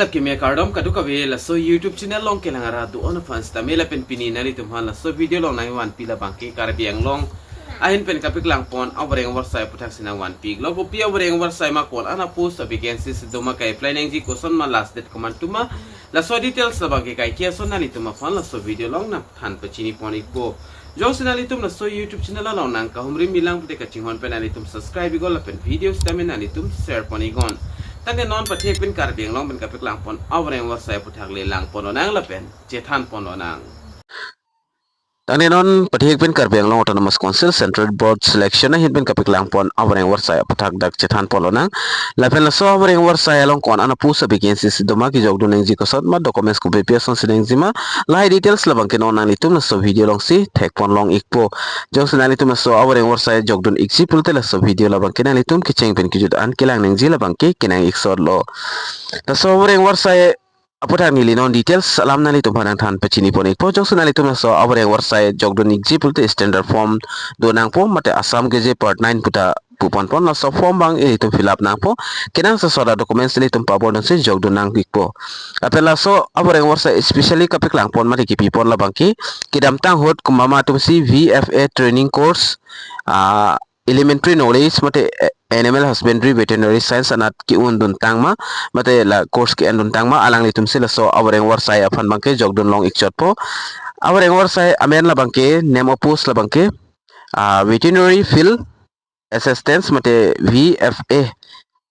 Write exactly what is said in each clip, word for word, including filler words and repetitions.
Keme kardom kadokave laso YouTube channel along kelang arat do-an aphan sitame lapen pini nanglitum aphan laso video along nangvanpi labangke Karbi Anglong ahin pen kapeklang pon avoreng avarsai aphuthak si nangvanpi iklo. Kopi avoreng avarsai ma, ko-an a-post a-vacancy si doma, ka-apply nangji koson ma, last date komantu ma, laso details labangke kaike ason nanglitum aphan laso video along nangthan pachini pon ikpo. Jongsi nanglitum laso YouTube channel along nangkahumri milang pute kachinghon pen nanglitum subscribe iknon lapen video sitame nanglitum share pon iknon. Tangte non pathek pen Karbi Anglong pen kapeklang pon avoreng avarsai aphuthak le lang pon lonang lapen chethan pon lonang. Tangte non pathek pen Karbi Anglong Autonomous Council Central Board Selection ahin pen kapeklang pon avoreng avarsai aphuthak dak chethan pon lonang. Lapen laso avoreng avarsai along ko-an a-post a-vacancy si doma, kejokdun nangji koson ma, documents kopi pi ason si nangji ma, lahai details labangke non nanglitum laso video along si thek pon long ikpo. Jongsi nanglitum laso avoreng avarsai jokdun ikji pulote laso video labangke nanglitum kecheng pen kejut an kelang nangji labangke kenang iksot lo. Laso avoreng avarsai aphuthak neli non details alam nanglitum aphan nangthan pachini pon ikpo. Jongsi nanglitum laso avoreng avarsai jokdun ikji pulote standard form do nangpo, mate Assam Gazette Part nine puta pu pon pon, laso form abang ilitum fill up nangpo. Kenangsot a-documents ilitum pabor nangsi jokdun nang ikpo. Lapen laso avoreng avarsai specially kapeklang pon mate kepi pon labangke kedamtang ahut komat ma atum si V F A training course, ah, elementary knowledge mate, eh, animal husbandry veterinary science anat ke-un dun tang ma, mate la course ke-en dun tang ma, alanglitum si laso avoreng avarsai aphan abangke jokdun long ikchotpo. Avoreng avarsai amen labangke, name of post labangke, ah, veterinary field assistance mate V F A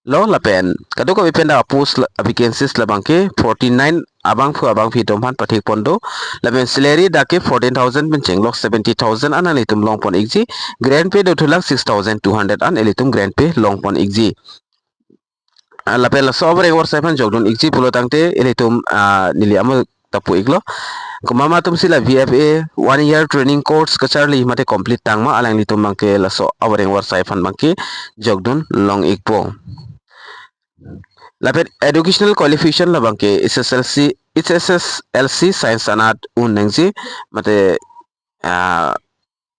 lo. Lapen kadokave pen dak a-post la, vacancies labangke forty-nine, abangphu abangphi atum aphan pathek pon do. Lapen salary dak ke fourteen thousand pen chenglok seventy thousand an nanglitum long pon ikji. Grant pay do thulak six thousand two hundred an ilitum grant pay long pon ikji. Ah, lapen laso avoreng avarsai aphan jokdun ikji pulo tangte ilitum, ah, neli amo ta pu iklo. Komat ma atum si la V F A one year training course kacharli mate complete tang ma, alanglitum abangke laso avoreng avarsai aphan abangke jokdun long ikpo. Lapen educational qualification labangke H S L C, H S S L C science anat un nangji, mate, ah,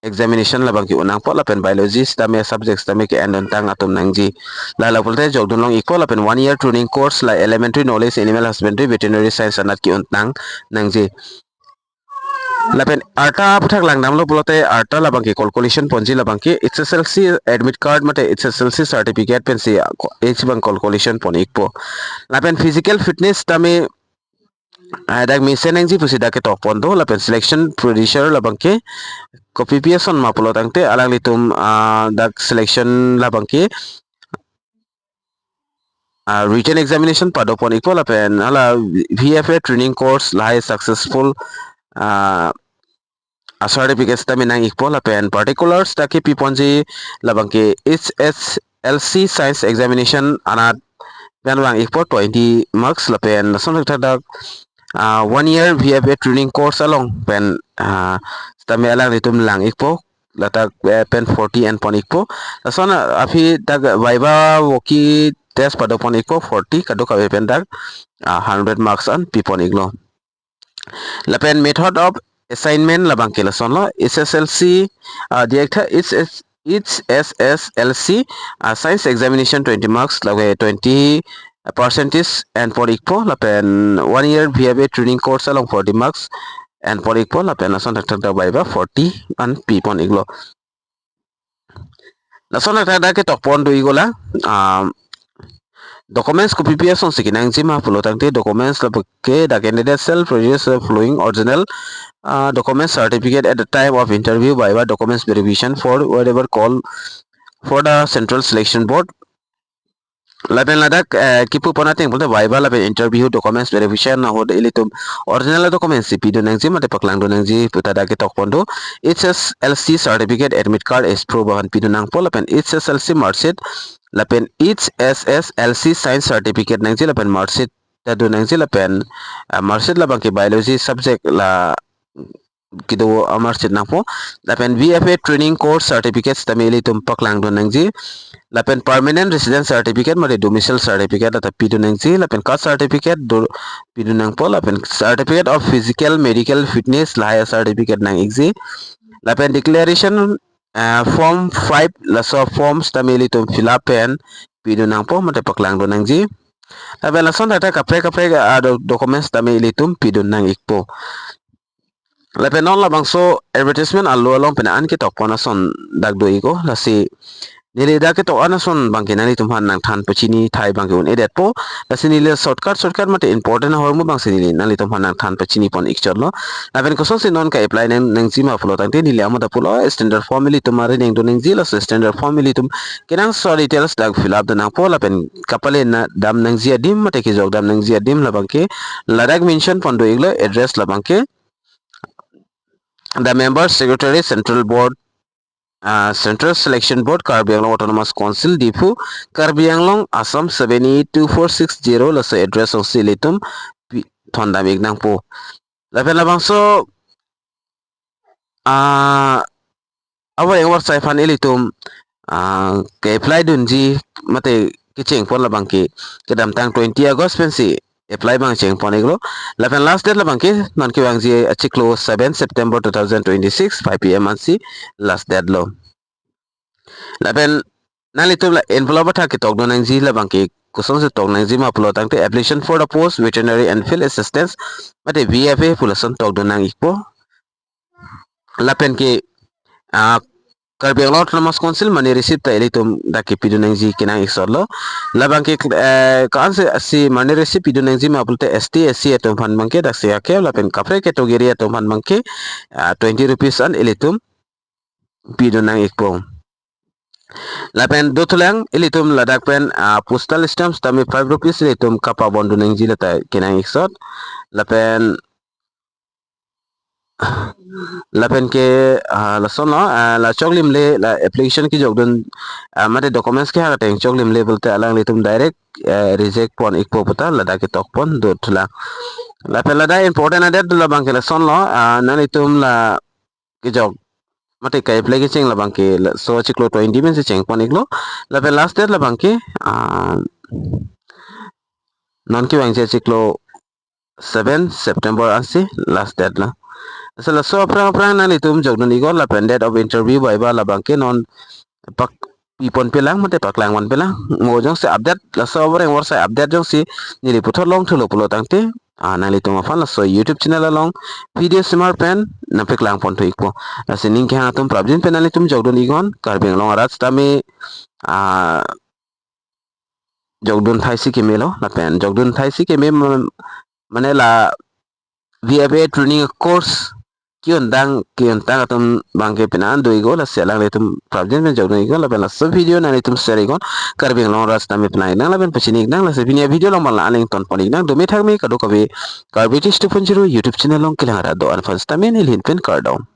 examination labangke un nangpo, lapen biology sitame subject sitame ke-en dun tang atum nangji. La la pulote jokdun long ikpo. Lapen one year training course la elementary knowledge animal husbandry veterinary science anat ke-un tang nangji. Lapen arta aphuthak langdamlo pulote arta labangke calculation ponji labangke H S L C admit card mate H S L C certificate pensi age abang calculation pon ikpo. Lapen physical fitness tame, ah, dak mesen nangji pusi dak ketok pon do. Lapen selection procedure labangke kopi pi ason ma pulo tangte alanglitum, ah, dak selection labangke, ah, written examination pado pon ikpo, lapen hala V F A training course lahai successful, ah, a-certificate sitame nang ikpo. Lapen particulars dak kepi ponji labangke H S L C science examination anat pen vang ikpo twenty marks, lapen lason thakthak dak, ah, one year V F A training course along pen, ah, sitame alanglitum lang ikpo, ladak, eh, pen forty en pon ikpo. Lason aphi dak viva voc test pado pon ikpo forty, kadokave pen dak, ah, hundred marks an pi pon iklo. Lapen method of assignment labangke lasonlo, H S L C, ah, diak tha H S, H S S L C, ah, science examination twenty marks, lake twenty percentage en pon ikpo, lapen one year V F A training course along forty marks en pon ikpo, lapen lason thakthak dak viva forty an pi pon iklo. Lason thakthak dak ketok pon do iklo la, ah, documents kopi pi ason si kenangji ma pulo tangte documents labangke the candidate shall produce the following original, ah, document certificate at the time of interview, viva, documents verification for whatever call for the Central Selection Board. Lapen ladak, eh, kipu pon ateng pulote viva lapen interview documents verification ahut ilitum original documents si pidun nangji mate paklang dun nangji puta dak ketok pon do. H S L C certificate admit card as proof aphan pidun nangpo, lapen H S L C mark sheet, lapen H S S L C science certificate nangji, lapen mark sheet ta dun nangji, lapen, ah, mark sheet labangke biology subject la kedo a-mark sheet nangpo. Lapen V F A training course certificate sitame ilitum paklang dun nangji. Lapen permanent residence certificate mate domicile certificate lata pidun nangji. Lapen caste certificate do pidun nangpo. Lapen certificate of physical medical fitness lahai certificate nang ikji. Lapen declaration, ah, form five laso form sitame ilitum fill up pen pidun nangpo mate paklang dun nangji. Lapen lason tata kaprek kaprek a do- documents tame ilitum pidun nang ikpo. Lapen non labangso advertisement alo along pen an ketok pon ason dak do iklo, lasi neli dak ketok an ason abangke nanglitum aphan nangthan pachini thai abangke un-edetpo. Lasi neli shortcut shortcut mate important ahormu abangsi neli nanglitum aphan nangthan pachini pon ikchotlo. Lapen kosonsi non ka-apply nang nangji ma pulo tangte neli amat pulo, standard form ilitum ari nangdun nangji, laso standard form ilitum kenangsot details dak fill up dun nangpo, lapen kapale na dam nangji adim mate kejok dam nangji adim labangke ladak mention pon do iklo, address labangke the member secretary, Central Board, uh, Central Selection Board, Karbi Anglong Autonomous Council, Diphu, Karbi Anglong, Assam seven eight two four six zero, laso address alongsi ilitum pi- thondam ik nangpo. Lapen labangso, uh, avar engvar sai aphan ilitum, uh, ke-apply dunji mate kecheng pon labangke kedamtang twenty August pensi apply abang cheng pon iklo. Lapen last date labangke non kevangji achiklo seven September two thousand twenty-six, five P M ansi last date lo. Lapen nanglitum la envelope athak ketok dun nangji labangke kosonsi tok nangji ma pulo tangte application for the post veterinary and field assistance mate V F A pu lason tok dun nang ikpo. Lapen ke, ah, Karbi Anglong Autonomous Council money receipt ta ilitum dak kepidun nangji kenang iksotlo. Labangke, eh, ko-ansi si money receipt pidun nangji ma pulote S T, S C atum aphan abangke daksi akep, lapen kaprek category atum aphan abangke, ah, twenty rupees an ilitum pidun nang ikpo. Lapen dothulang ilitum ladak pen, ah, postal stamp tame five rupees ilitum kapabon dun nangji lata kenang iksot. Lapen lapen ke, ah, lason lo, ah, la choklim le la application kejok dun, ah, mate documents kehang ateng choklim le pulote alanglitum direct, eh, reject pon ikpo puta ladak ketok pon dothulang. Lapen ladak important adet labangke lason lo, ah, nanglitum la kejok mate ka-apply kecheng labangke laso achiklo twenty pensi cheng pon iklo. Lapen last date labangke, ah, non kevangji achiklo seven September ansi last date lo. Lasi laso aphrang aphrang nanglitum jokdun iknon lapen date of interview viva labangke non pak pi ponpe lang mate paklang ponpe lang. Mo jongsi update, laso avar engvar sai update jongsi neli puthot longthulo pulo tangte, ah, nanglitum aphan laso YouTube channel along video simar pen nangpaklang ponthu ikpo. Lasi ning kehang atum prapjin pen nanglitum jokdun iknon, Karbi Anglong arat sitame, ah, jokdun thai si kemelo, lapen jokdun thai si keme ma- mane la V F A training course ke-undang ke-undang atum abangke pini an do iknon, lasi alanglitum prapjin pen jokdun iknon, lapen laso video nanglitum share iknon, Karbi Anglong arat sitame pini nang lapen pachini nang, lasi pini a-video along bang la aning ton pon iknang, dome thakme kadokave Karbi Tish two point zero YouTube channel along kelang arat do-an aphan sitame neli ahin pen kardom.